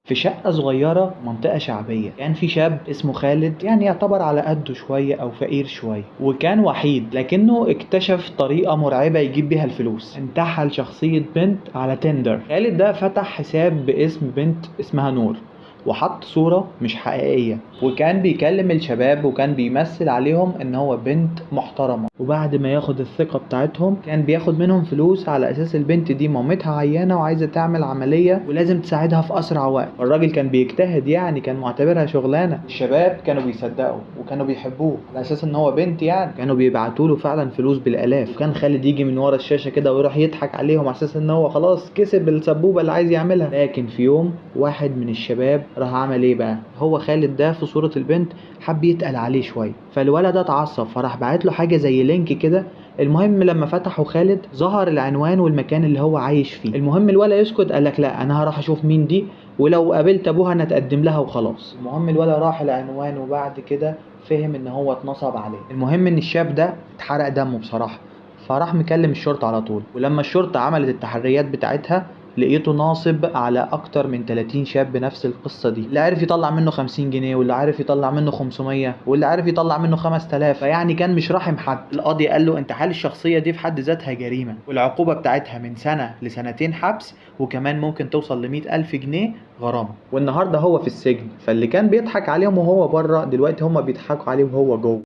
في شقة صغيرة منطقة شعبية كان في شاب اسمه خالد، يعني يعتبر على قده شوية أو فقير شوية، وكان وحيد، لكنه اكتشف طريقة مرعبة يجيب بيها الفلوس. انتحل شخصية بنت على تندر. خالد ده فتح حساب باسم بنت اسمها نور، وحط صورة مش حقيقية، وكان بيكلم الشباب وكان بيمثل عليهم ان هو بنت محترمة، وبعد ما ياخد الثقة بتاعتهم كان بياخد منهم فلوس على اساس البنت دي مامتها عيانة وعايزة تعمل عملية ولازم تساعدها في اسرع وقت. الراجل كان بيجتهد، يعني كان معتبرها شغلانة. الشباب كانوا بيصدقوا وكانوا بيحبوه على اساس ان هو بنت، يعني كانوا بيبعتوا له فعلا فلوس بالالاف. وكان خالد يجي من ورا الشاشة كده ويروح يضحك عليهم على اساس ان هو خلاص كسب السبوبة اللي عايز يعملها. لكن في يوم واحد من الشباب راح عمل ايه بقى؟ هو خالد ده في صورة البنت حب يتقل عليه شوية، فالولد ده اتعصب فراح بعت له حاجة زي link كده. المهم لما فتحه خالد ظهر العنوان والمكان اللي هو عايش فيه. المهم الولد يسكت، قال لك لا انا هروح اشوف مين دي، ولو قابلت ابوها انا اتقدم لها وخلاص. المهم الولد راح العنوان وبعد كده فهم ان هو اتنصب عليه. المهم ان الشاب ده اتحرق دمه بصراحة، فراح مكلم الشرطة على طول. ولما الشرطة عملت التحريات بتاعتها لقيته ناصب على اكتر من 30 شاب بنفس القصة دي، اللي عارف يطلع منه 50 جنيه، واللي عارف يطلع منه 500، واللي عارف يطلع منه 5000، فيعني كان مش راحم حد. القاضي قال له انتحال الشخصية دي في حد ذاتها جريمة، والعقوبة بتاعتها من سنة لسنتين حبس، وكمان ممكن توصل ل100,000 جنيه غرامة. والنهاردة هو في السجن، فاللي كان بيضحك عليهم وهو بره دلوقتي هما بيضحكوا عليه وهو جوه.